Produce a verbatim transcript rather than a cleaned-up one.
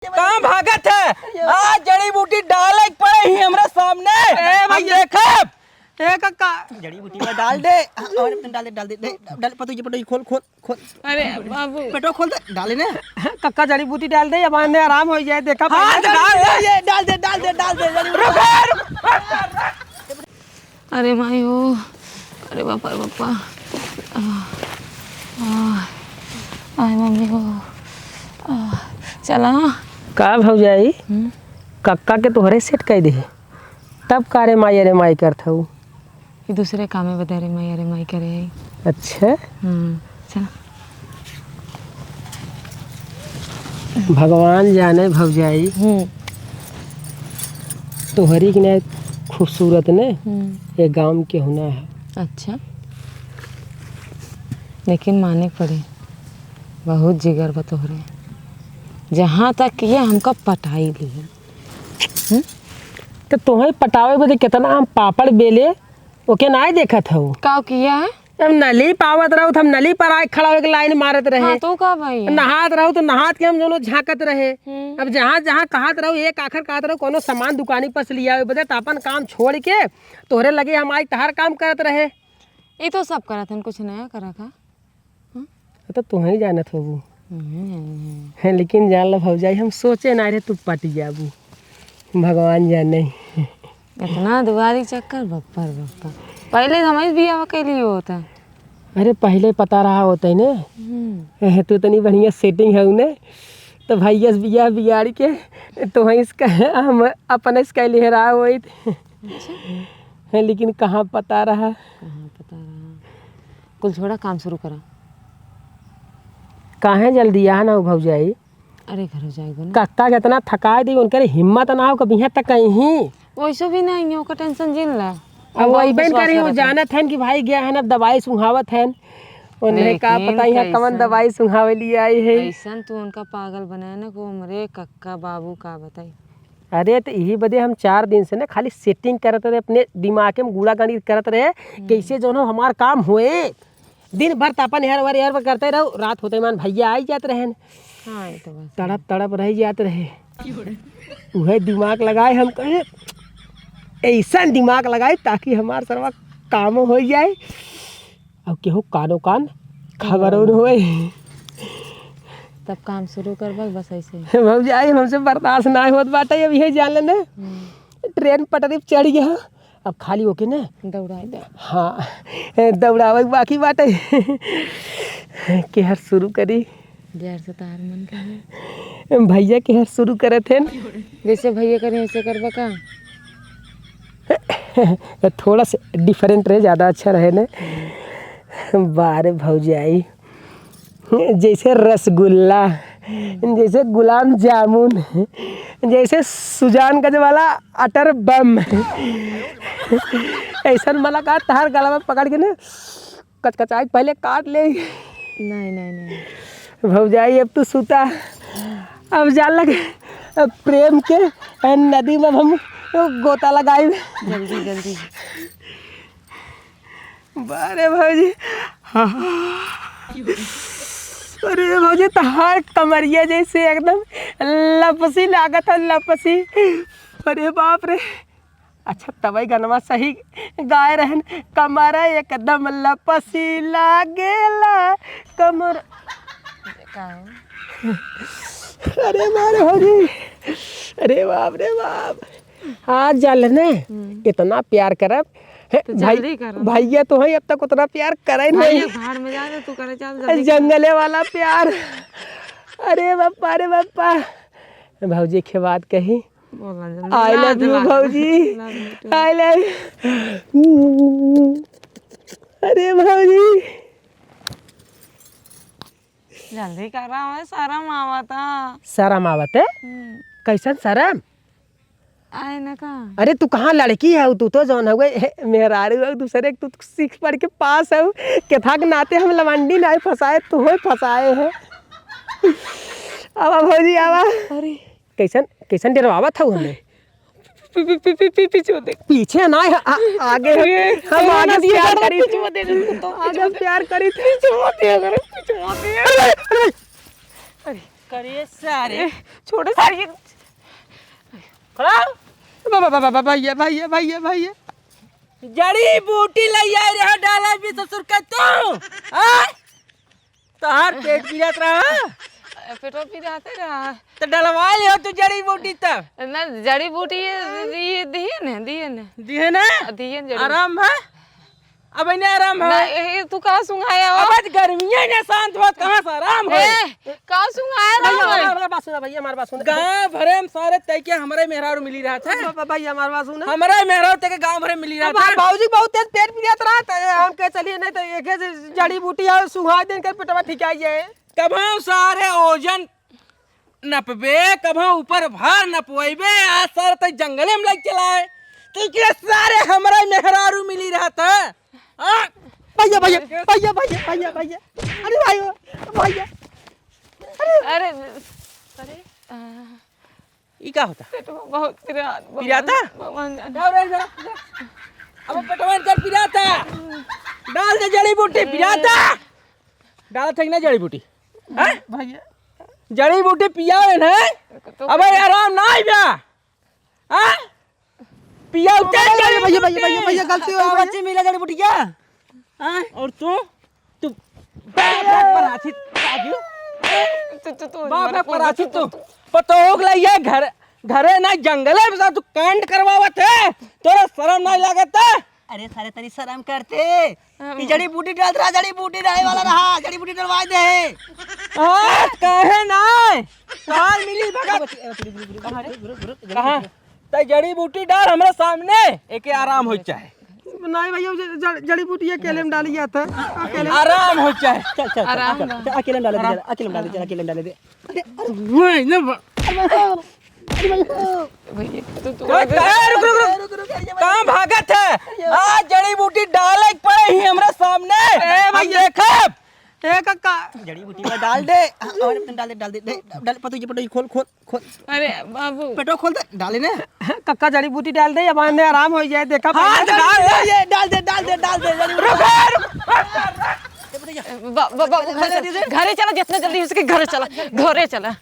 कहाँ भागत है? आज जड़ी बूटी डाले के पड़े ही हमरा सामने। ए, हम भैया। देखब। ए, कक्का। जड़ी बूटी में डाल दे। और डाल दे, डाल दे, डाल दे, डाल, पतोई, पतोई, खोल, खोल, खोल। अरे, बाबू। पेटो खोल दे, डाले ना। कक्का, जड़ी बूटी डाल दे, अब आने आराम हो जाए, देखा हाँ, पहले। डाल दे, ये, डाल दे, डाल दे, डाल दे, जड़ी बूटी। रुक, रुक। अरे माई हो, अरे बापा रे बापा। आह, आह, आय मम्मी हो। आह, चला। का भौजाई? हम्म? कक्का के तोहरे सेट कइ दे, तब का रे माई अरे माई करत हऊ? ई दूसरे कामे बदे अरे माई अरे माई करे है। अच्छा। हम्म, चला। भगवान जाने भौजाई, हम्म। तोहरी के ना खूबसूरत ने, हम्म। ये गाँव के होना है। अच्छा, लेकिन माने के पड़े, बहुत जिगर बा तोहरे। जहाँ तक किया हमका पटाई लिया। हम्म? तो तोहे पटावे बदे कितना हम पापड़ बेले, ओके नाय देखत हऊ। का किया है? हम नली पावत रहू, त हम नली पर आए खड़ा होके लाइन मारत रहे। हाँ, तो का भाई? नहात रहू, त नहात के हम दोनों झांकत रहे। हम्म। अब जहाँ, जहाँ कहत रहू, एक आखर कहत रहू, कोनो सामान दुकानी पर से लियावे बदे, त अपन काम छोड़ के तोहरे लगे हम आई तहार काम करत रहे। ई तो सब करत हन, कुछ नया करा का? हाँ? वो तो तोहई जानत होबू। हम्म। हैं, लेकिन जान ला भौजाई, हम सोचे ना रहे तू पट जाबू। भगवान जाने। इतना दुआरी चक्कर, बप्पर, बप्पर। पहले हमारी बियाह कैली होता। अरे, पहले पता रहा होता है ने। हम्म। तू तनी बढ़िया सेटिंग है ने, तो भैया से बियाह बिगाड़ी के, तो वहीं इसका, हम अपने इसका लिहरा होइत। अच्छा। हैं, लेकिन कहाँ पता रहा। कहाँ पता रहा। कुल छोड़ा, काम शुरू करा। काहे जल्दी आ ना हो भौजाई? अरे, घरो जाए दो ना। कक्का के इतना थकाए दी, उनकर हिम्मत ना हो, कभी यहाँ तक आई ही। वैसे भी नहीं है, ओकर टेंशन जिन ला। अब वो अइबे न करी, वो जानत हन कि भाई गया है ना, दवाई सुंघावत हन। उन्हें का लेकिन पता यहाँ कवन कैसन, दवाई सुंघावे लिए आई है। ऐसन तू उनका पागल बनाए ना को, हमरे कक्का बाबू का बताई। अरे, तो यही बदे हम चार दिन से ना खाली सेटिंग करत रहे, अपने दिमाग में गूड़ा गणित करत रहे, हम्म। कैसे जौन हो हमार काम होए। दिन भर तापन हेर वर, हेर वर करते रहो, रात होते मान भैया आई जात रहन। हाँ, ये तो बात है। तड़प, तड़प रह जात रहे। उहे दिमाग लगाए हम कहे, ऐसा दिमाग लगाए ताकि हमार सरवा काम हो जाए। अब केहू कानो कान खबर उन होए। तब काम शुरू करबा बस ऐसे। भौजाई, हमसे बर्दाश्त ना होत बाटे, अब यही जान लेने। हम्म। ट्रेन पटरी पे चढ़ गया। अब खाली होके ना दौड़ाए दे। हाँ, ए, दौड़ावे के बाकी बाटे। केहर शुरू करी? जेहर से तार मन कहे। भैया केहर शुरू करत हन। जैसे भैया करे, ऐसे करबा का? थोड़ा सा डिफरेंट रहे, ज्यादा अच्छा रहे ने। बारे भौजाई, जैसे रसगुल्ला, जैसे गुलाब जामुन, जैसे सुजानगंज वाला अटर बम। ऐसन मुलाकात तहार गला में पकड़ के ना कचकचाई पहले काट ले। नहीं, नहीं, नहीं। भौजाई, अब तू सुता, अब जा लग, अब प्रेम के नदी में हम गोता लगाई। जल्दी, जल्दी। बारे भौजी, हाँ। अरे भौजी, तहार कमरिया जैसे एकदम लपसी लागत है, लपसी। अरे बाप रे। अच्छा, तबई गनवा सही गाए रहन, कमर एकदम लपसी लागेला, कमर। का हो? अरे बाप रे भौजी, अरे बाप रे बाप। आज जान लेने, हम्म। इतना प्यार करब। हे, तो भाई, जल्दी करो। भैया तो है, अब तक उतना प्यार करे ही भैया नहीं। भाड़ में जा दे, तू करे चल, जल्दी कर। जंगले वाला प्यार। अरे बापा, अरे बापा। भौजी के बात कही। बोला जल्दी, I love you, भौजी। Love you too। I love you। अरे भौजी। जल्दी करा, हमें शरम आवता। शरम आवत है? हम्म। कैसन शरम? आए ना का? अरे तू कहाँ लड़की है, तू तो जौन हउए, हे, मेहरारू है, दूसरे तू तो सीख पढ़ के पास है, केथा के नाते हम लवंडी नाय फंसाए, तू होए फंसाए है। आवा भौजी, आवा। अरे। कैसन, कैसन डरवावत हऊ हमें? पी-, पी-, पी-, पी-, पी-, पीछे देख। पीछे ना है, आ-, आगे हम, ये, हम ये आगे ना दिया प्यार करो, करी। पीछे देख, तो आगे पीछे प्यार करी। पीछे मत दिया करो, पीछे मत दिया। अरे, अरे। अरे। करे सारे। ए, छोड़े सारे, ये खड़ा हो। बा-, बा-, बा-, बा-, भैया, भैया, भैया, भैया। जड़ी बूटी लइ आए रहे डाला भी ससुर का तू, हाँ? तोहार पेट पिरात रहा? पेटवा पिराते रहा। तो डलवा लियो तू जड़ी बूटी तब। ना, जड़ी बूटी ये, ये दिए न, दिए न। दिए न? दिए न जड़ी। आराम है? अब इन्हें आराम है? ना, ए, तू का सुंघाया हो? अब आज गर्मियाँ ने शांत होत, कहाँ से आराम है? ए, का सुंघाया भैया, आराम है? हमार, हमार बात सुना भैया, हमार बात सुना। गाँव भरे में सारे तय के हमरे मेहरारू मिली रहत है। ब-, ब-, भैया, हमार बात सुना। हमरे मेहरारू तय के गाँव भरे मिली रहत है। भौजी बहुत तेज पेट पिरात रहत है, हम कहे चलिए नहीं तो एक जड़ी बूटी और सुंघा देन कर पेटवा ठिकाई जाए। कभो सारे ओजन नपबे, कभो ऊपर भार नपवैबे, आज सारे तय जंगले में लग चलाए। तो के सारे हमरे मेहरारू मिली रहत है। हाँ? भैया, भैया, भैया, भैया, भैया, भैया। अरे भाई, भैया। अरे, अरे, अरे, आ, ई का होता? पेटवा बहुत पिरात, पिराता? भगवान, भगवान जाने। का हो रहा है जरा? अब पेटवा इनकर पिराता। डाल दे जड़ी बूटी, पिराता। डालत है कि ना जड़ी बूटी? हाँ? भैया। जड़ी बूटी पियावे ना? तो अबे आराम ना आइबा। हाँ? पिया उतर भैया, भैया, भैया, भैया, भैया, गलती हो गई, भैया। बच्चे मिला जड़ी बूटी क्या? हाँ? और तू? तू बाप है परासी, राजू। तू, तू, तू, बाप है परासी तू। पतोह के लिए घर, घरे ना जंगले में सा तू कांड करवावत है। तोरा शर्म नहीं लागत है? अरे सारे तनी शर्म करते। हम ई जड़ी बूटी डालत रहा, जड़ी बूटी डाले वाला रहा, जड़ी बूटी डलवा दे। हाँ, काहे ना? कहाँ मिली भगत? कहाँ? तै जड़ी बूटी डाल हमरे सामने, एके आराम हो चाहे। नहीं भैया, ज-, ज-, जड़ी बूटी अकेले में डाली जात है, अकेले में। आराम हो चाहे। चल, चल, चल, आराम चल, बा। चल, अकेले में डाले दे, आराम। चल, अकेले में डाले दे, चल, अकेले में डाले दे। अरे, अरे, नहीं, नहीं, बा-, अरे, भैया, तू, तू ए, ए, रुक, रुक, रुक। कहाँ भागत है? आज जड़ी बूटी डाले के पड़े ही हमरे सामने। ए, हम भैया। देखब। ए, कक्का। जड़ी बूटी में डाल दे। और डाल दे, डाल दे, डाल, पतोह जी, पतोह जी, खोल, खोल, खोल। अरे, बाबू। पेटो खोल दे, डाले ने। कक्का, जड़ी बूटी डाल दे, अब आने आराम हो जाए, देखा हाँ, पहले। डाल दे, ये, डाल दे, डाल दे, डाल दे, जड़ी बूटी। रुक, रुक। बा-, बा-, बाबू, घरे चला, घरे चला, जितना जल्दी हो सके, घरे चला, घरे चला।